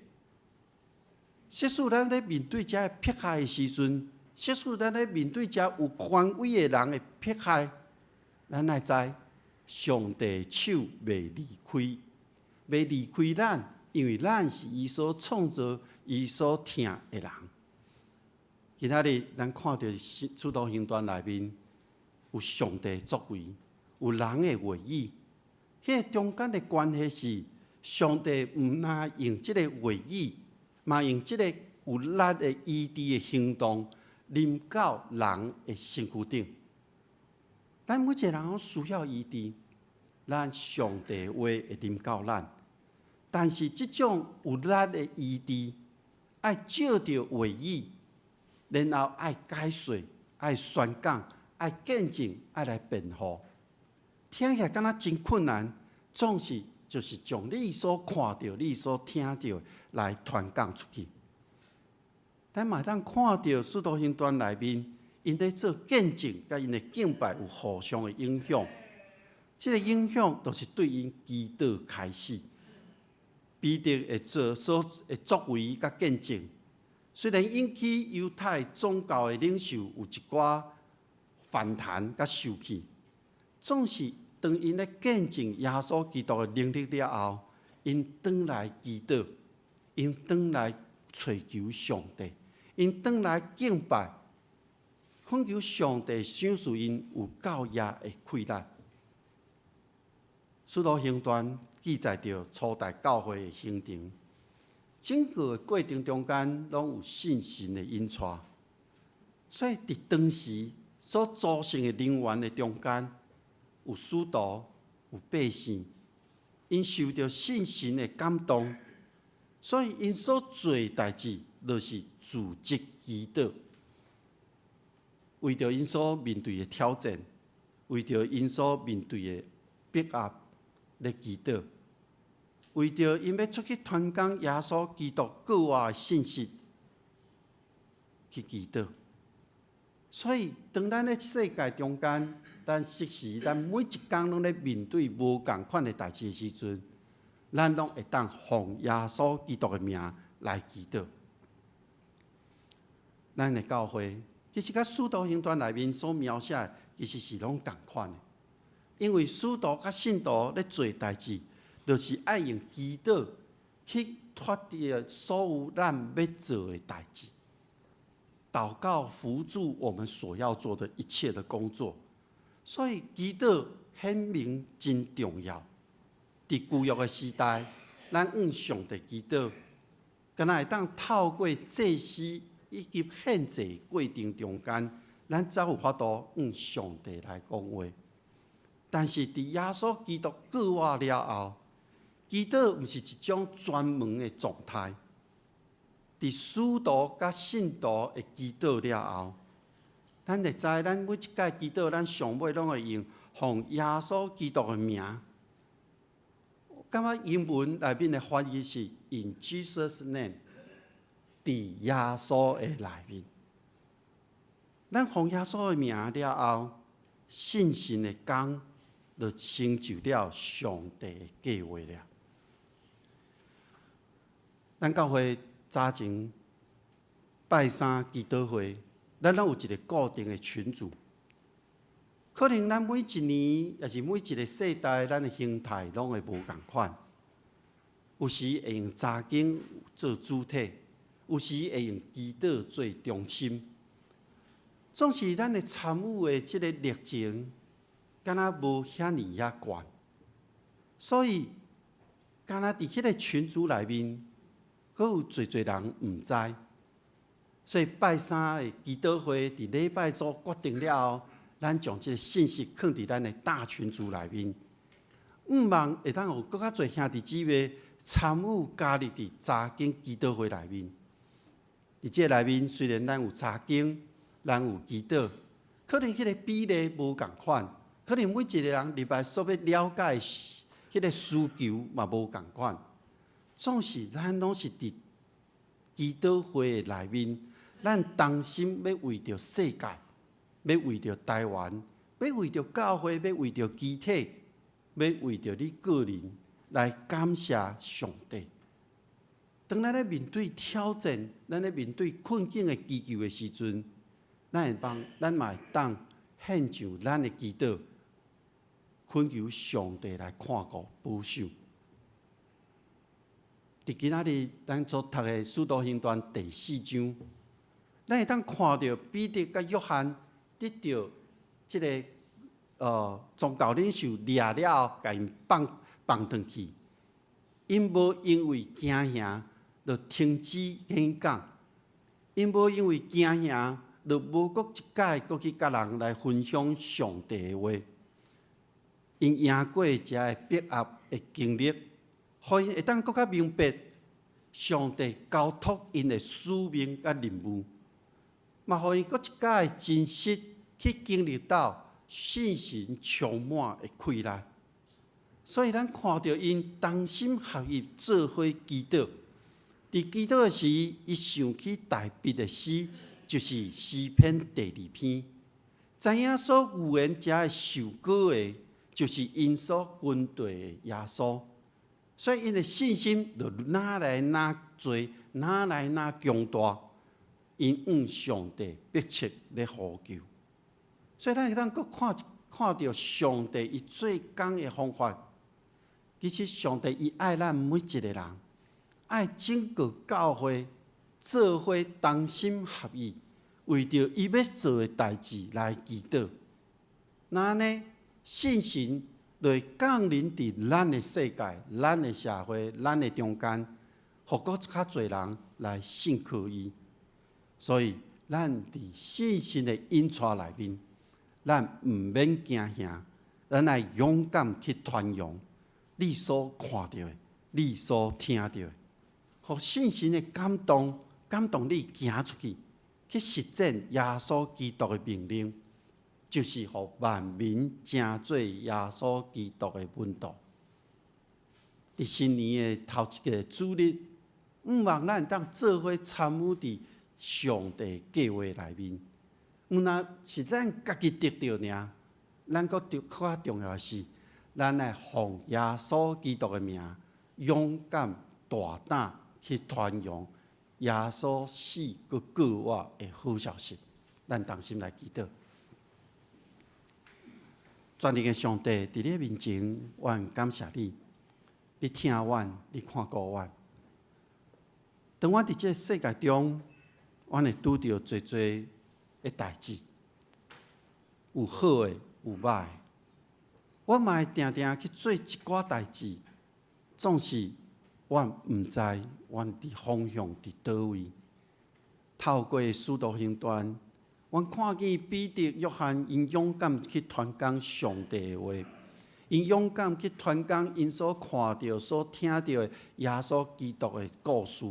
即使咱咧面對遮个迫害的時陣，即使咱咧面對遮有權威的人的迫害，咱愛知上帝手袂離開，袂離開咱，因為咱是伊所創造、伊所疼的人。今仔日咱看著使徒行傳內面有上帝作為，有人的話語，彼个中間的關係是上帝毋但用這个話語，嘛用這个有力的醫治的行動，臨到人的身軀頂。咱每一个人攏需要醫治，咱上帝的話會臨到咱。但是這種有力的醫治，愛借著話語，然後愛解說、愛宣講、愛見證、愛來辯護。聽起來敢若真困難，總是就是將你所看著、你所聽著來傳講出去。咱嘛會當看著使徒行傳內面，𪜶咧做見證，佮𪜶的敬拜有互相的影響。這个影響就是對𪜶祈禱開始。彼得會做所的作為佮見證，雖然引起猶太宗教的領袖有一寡反彈佮受氣，總是當𪜶咧見證耶穌基督的能力了後，𪜶轉來祈禱，𪜶轉來揣求上帝，𪜶轉來敬拜，懇求上帝賞賜𪜶有夠額的氣力。使徒行傳記載著初代教會的形成，整個的過程中間攏有聖神的引帶，所以佇當時所組成的人員的中間，有使徒，有百姓，𪜶受著聖神的感動，所以𪜶所做的代誌，就是組織祈禱，為著𪜶所面對的挑戰，為著𪜶所面對的逼壓咧祈禱，為著𪜶欲出去傳講耶穌基督復活的信息去祈禱。所以，當咱咧世界中間，咱適時，咱每一工攏咧面對無仝款的代誌的時陣，咱攏會當奉耶穌基督的名來祈禱。咱的教會其實佮使徒行傳內面所描寫的，其實是攏仝款的。因為使徒佮信徒咧做代誌，就是愛用祈禱去脫掉所有咱欲做的代誌。禱告輔助我們所要做的一切的工作，所以祈禱顯明真重要。佇舊約的時代，咱向上帝祈禱，敢若會當透過祭司以及獻祭過程中間，咱才有法度向上帝來講話。但是佇耶穌基督復活了後，祈禱毋是一種專門的狀態。佇使徒佮信徒的祈禱了後，咱會知，咱每一擺祈禱，咱上尾攏會用奉耶穌基督的名。感覺英文內面的翻譯是 In Jesus name，佇耶穌的內面。咱奉耶穌的名了後，信心的工就成就了上帝的計劃了。咱教會早前拜三祈禱會，咱攏有一個固定的群組。可能咱每一年，抑是每一個世代，咱的形態攏會無仝款。有時會用查經做主體，有時會用祈禱做中心。總是咱的參與的這個熱情，敢若無遐爾遐懸。所以，敢若佇彼個群組內面，閣有濟濟人毋知。所以拜三的祈禱會，佇禮拜組決定了後，咱將這個信息囥佇咱的大群組內面，向望會當有閣較濟兄弟姊妹參與加入佇查經祈禱會內面。佇這內面，雖然咱有查經，咱有祈禱，可能彼個比例無仝款，可能每一個人入來所欲了解彼個需求嘛無仝款。總是咱攏是佇祈禱會的內面，咱同心欲為著世界，欲為著台灣，欲為著教會，欲為著肢體，欲為著你個人來感謝上帝。當咱咧面對挑戰，咱咧面對困境的祈求的時陣，咱會幫，咱嘛會當獻上咱的祈禱，懇求上帝來看顧保守。佇今仔日咱所讀的《使徒行傳》第四章，咱會當看著彼得佮約翰得著這个宗教領袖掠了後，共𪜶放放轉去，𪜶無因為驚嚇就停止演講，𪜶無因為驚嚇就無閣一擺閣去共人來分享上帝的話。𪜶贏過遮个逼壓的經歷，予𪜶會當閣較明白上帝交託𪜶的使命佮任務，嘛予𪜶閣一擺真實去經歷到聖神充滿的氣力。所以咱看著𪜶同心合意做伙祈禱，佇祈禱的時，伊想起大衛的詩，就是詩篇第二篇。知影所預言遮个受膏的，就是𪜶所跟隨的耶穌，所以𪜶的信心就愈來愈濟，愈來愈強大。𪜶向上帝迫切咧呼求，所以咱會當閣看看著上帝伊做工的方法。其實上帝伊愛咱每一個人，愛整個教會做伙同心合意，為著伊欲做的代誌來祈禱。若按呢，聖神就會降臨佇咱的世界、咱的社會、咱的中間，予閣較濟人來信靠伊。所以，咱佇聖神的引帶內面，咱毋免驚嚇，咱愛勇敢去傳揚你所看著的，你所聽著的，予聖神的感動，感動你行出去，去實踐耶穌基督的命令，就是予萬民成做耶穌基督的門徒。佇新年的頭一个主日，向望咱會當做伙參與佇上帝計劃內面。毋但是咱家己得著爾，咱閣較重要的是，咱愛奉耶穌基督的名，勇敢大膽去傳揚耶穌死閣復活的好消息。咱同心來祈禱。全能的上帝，佇你面前，阮感謝你。你疼阮，你看顧阮。當阮佇這个世界中，阮會拄著濟濟的代誌，有好的，有歹的。阮嘛會定定去做一寡代誌，總是阮毋知阮佇方向佇佗位。透過使徒行傳，阮看見彼得、約翰𪜶勇敢去傳講上帝的話，𪜶勇敢去傳講𪜶所看著、所聽著的耶穌基督的故事。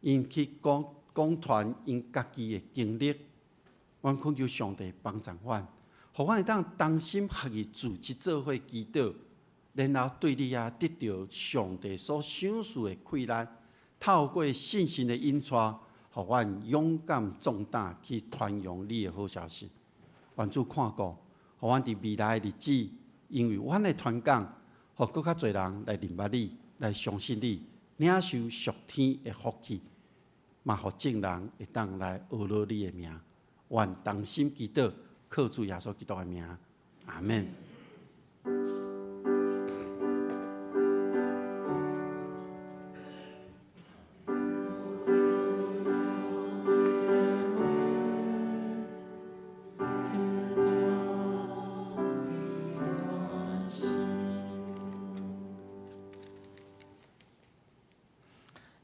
𪜶去講講傳𪜶家己的經歷，阮懇求上帝幫助阮，予阮會當同心合意組織做伙祈禱，然後對你遐得著上帝所賞賜的氣力，透過聖神的引帶，予阮勇敢壯膽去傳揚你的好消息。願主看顧，予阮佇未來的日子，因為阮的傳講，予閣較濟人來認捌你，來相信你，領受屬天的福氣，嘛予眾人會當來學羅你的名。願同心祈禱，靠主耶穌基督的名，阿們。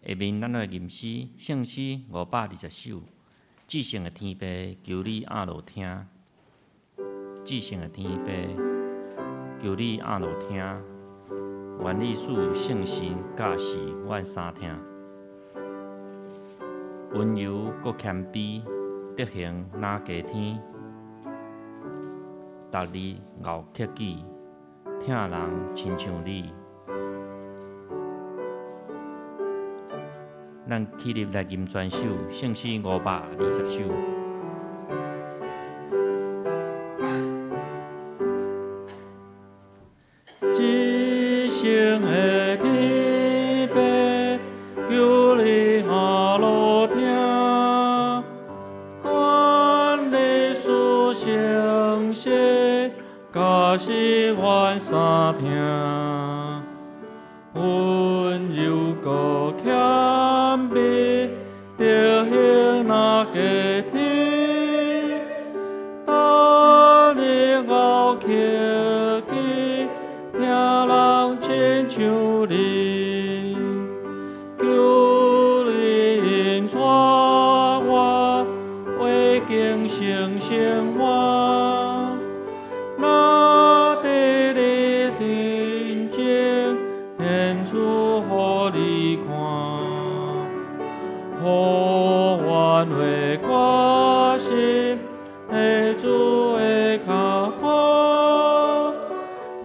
下面咱來吟詩，聖詩520首，至聖的天父，求你阿落聽。至聖的天父，求你阿落聽。願你賜聖神教示阮三聽。溫柔閣謙卑，德行若加添。逐日熬克己，疼人親像你。咱起立來吟全首，聖詩520首。至聖的天父，求你阿落聽，願你賜聖神教示阮三聽，溫柔閣謙卑，德行若加添，逐日熬克己，疼人親像你，求你引帶我，話經成生活，若佇你面前顯出予你看，予阮會決心佇主的跤步，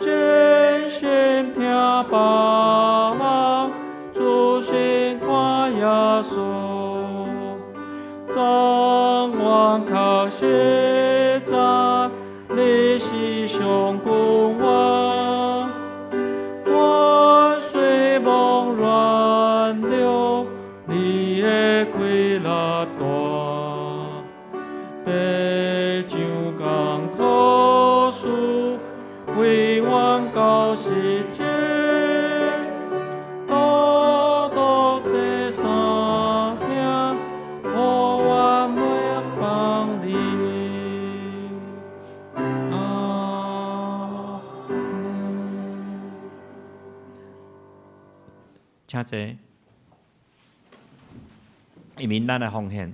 真心疼別人，仔細看耶穌，昨阮確實知你是上君王，阮雖茫軟弱，你的氣力大，得將艱苦事為阮到實踐，獨獨這三聽，予阮袂放你。阿們。請坐。下面咱來奉獻。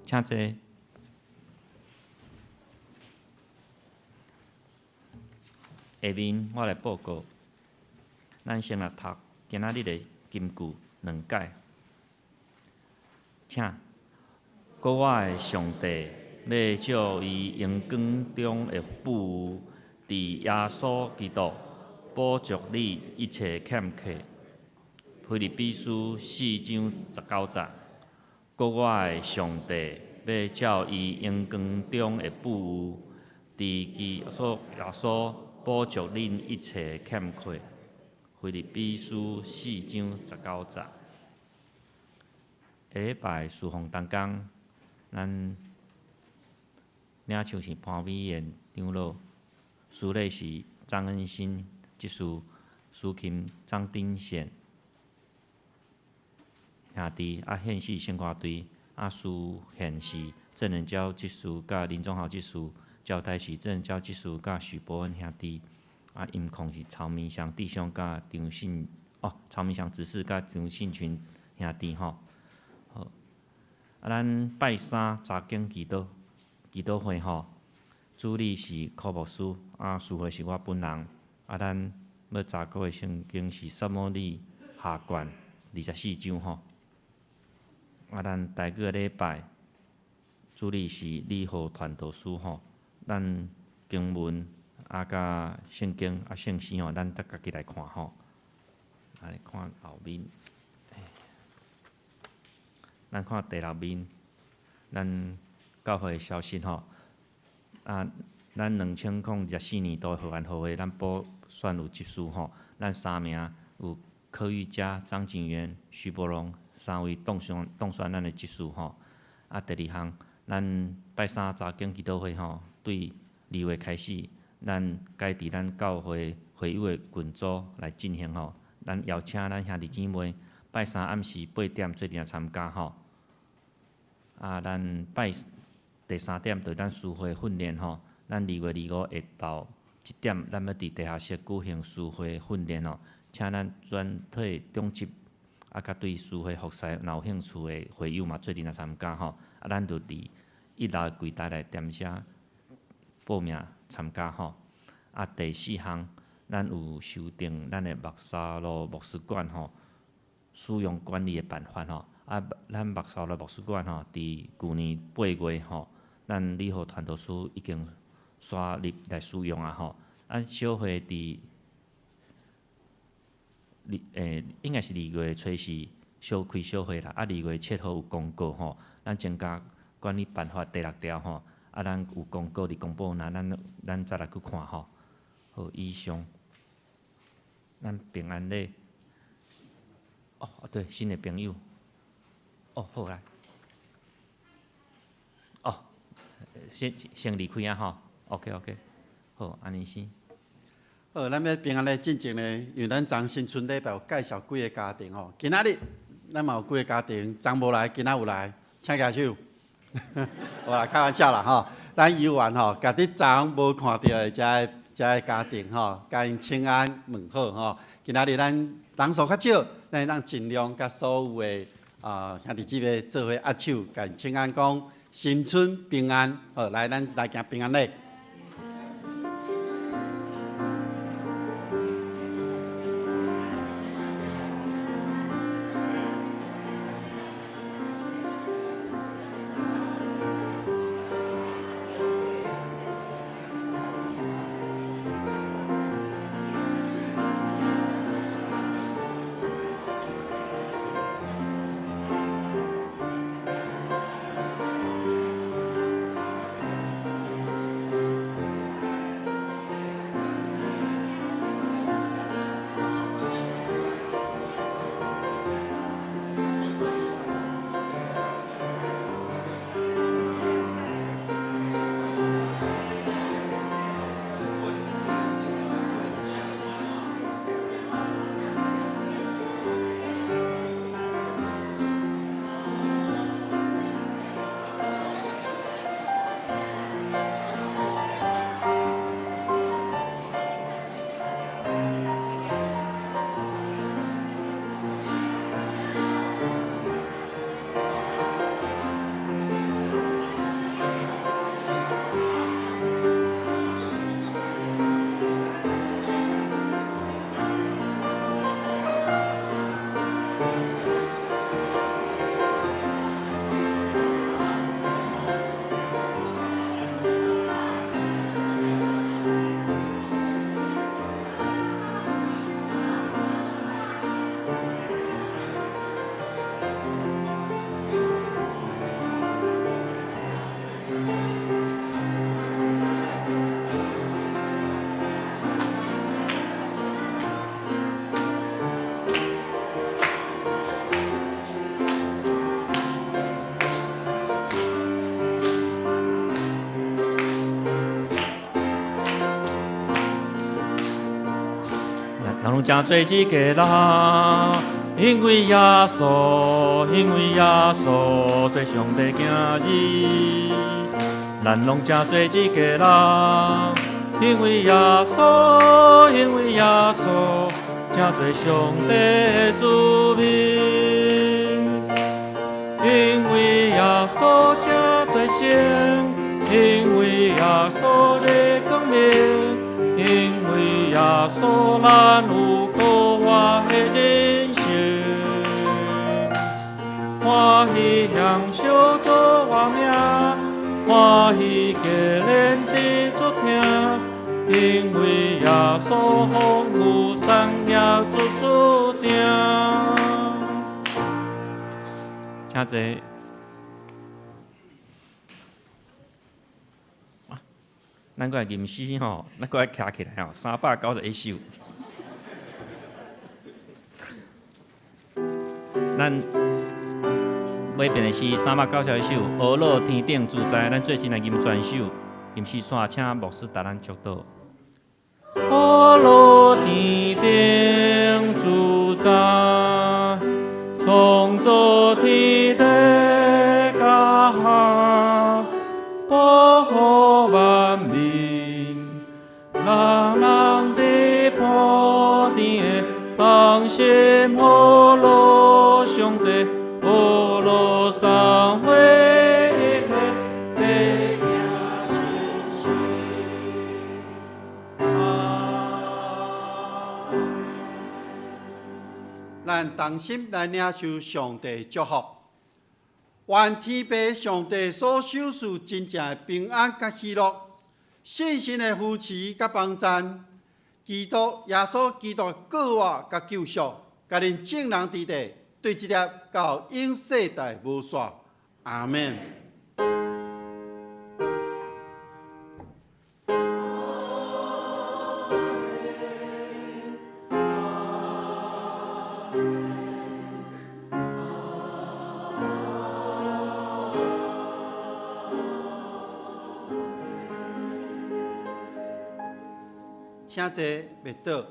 請坐。下面我來報告，咱先來讀今仔日的金句兩解。請，閣我的上帝欲照伊榮光中的富有，佇耶穌基督補足你一切欠缺。腓立比書4章19節，閣我的上帝欲照伊榮光中的富有，佇基督耶穌補足恁一切欠缺。腓立比書4章19節。下禮拜事奉同工，咱領袖是潘美燕長老，司禮是張恩新執事，司琴張丁贤兄弟，啊，獻詩聖歌隊，啊，司獻是鄭仁嬌執事佮林宗豪執事，招待是鄭仁嬌執事佮許伯恩兄弟，啊，音控是曹明祥弟兄佮張信，哦，曹明祥執事佮張信群兄弟吼。好，啊，咱拜三查經祈禱會吼，主禮是柯牧師，啊，司會是我本人，啊，咱欲查考的聖經是撒母耳下卷24章吼。啊，咱台語禮拜主禮是李和傳道師吼，咱經文啊，佮聖經啊，聖詩吼，咱得家己來看吼。來看後面，咱看第六面，咱教會的消息吼。啊，咱2024年度會員號會，咱補選有執事吼。咱三名有柯玉佳、張景元、徐伯榮三位當選咱的執事吼。啊，第二項，咱拜三查經祈禱會吼，對2月開始，咱改佇咱教會會友的群組來進行吼。咱邀請咱兄弟姊妹拜三暗時8點做陣來參加吼。啊，咱拜第三點就是咱司會訓練吼，咱2月25下晝1點，咱欲佇地下室舉行司會訓練吼，請咱全體長執啊，佮對司會服事若有興趣的會友嘛，做陣來參加吼。啊，咱就佇一樓的櫃台來填寫報名參加吼。啊，第四項，咱有修訂咱的目沙路牧師館吼使用管理的辦法吼。啊，咱目沙路牧師館吼，佇舊年8月吼，咱李和傳道師已經煞入來使用啊吼。啊，小會佇二應該是2月初四小開小會啦。啊，2月7號有公告吼，咱增加管理辦法第六條吼。啊，咱有公告佇公布欄，咱再來去看吼。好，以上，咱平安禮。哦，對，新的朋友。哦，好來。哦，先離開啊吼。OK，OK。好，按呢先。好，咱欲平安禮進前呢，因為咱昨新春禮拜有介紹幾个家庭吼，今仔日咱嘛有幾个家庭，昨無來，今仔有來，請舉手。無啦，開玩笑啦吼。咱有緣吼，共佇昨無看著的遮个家庭吼，共𪜶請安問好吼。今仔日咱人數較少，咱會當盡量共所有的兄弟姊妹做伙握手，共𪜶請安講新春平安。好，來咱來行平安禮。咱攏成做一家人，因為耶穌，因為耶穌做上帝囝兒，咱攏成做一家人，因為耶穌，因為耶穌成做上帝的子民，因為耶穌成做聖，因為耶穌的光明，因為耶穌咱有閣活的人生，歡喜享受做活命，歡喜結連佇主聽，因為耶穌豐富產業做注定。請坐。咱閣來吟詩吼，咱閣來徛起來吼，391首。咱尾邊的詩391首，阿樂天頂自在，咱做陣來吟全首，吟詩煞請牧師帶咱祝禱。阿樂天頂自在，創造天地甲海，保護萬民，人人佇普天的同心阿樂上帝，阿樂三位一體，百行神聖。咱同心來領受上帝祝福。願天父上帝所賞賜真正的平安佮喜樂，信心的扶持佮幫贊，基督耶穌基督的復活佮救贖，共恁眾人佇底，對這粒到永世代無煞。阿們。請坐，袂倒。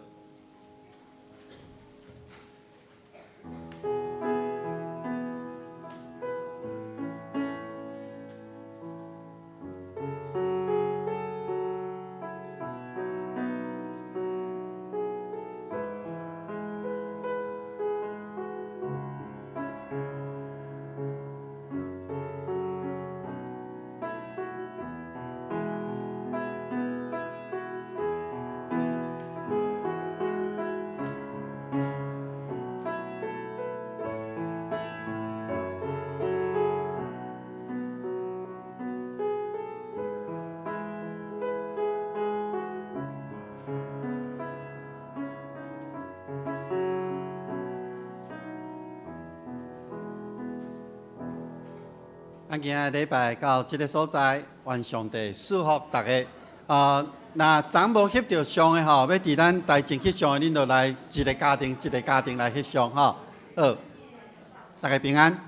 咱今仔禮拜到這個所在，願上帝賜福大家。若昨無翕著相的吼，欲佇咱台前翕相的，恁就來一個家庭一個家庭來翕相吼。好，大家平安。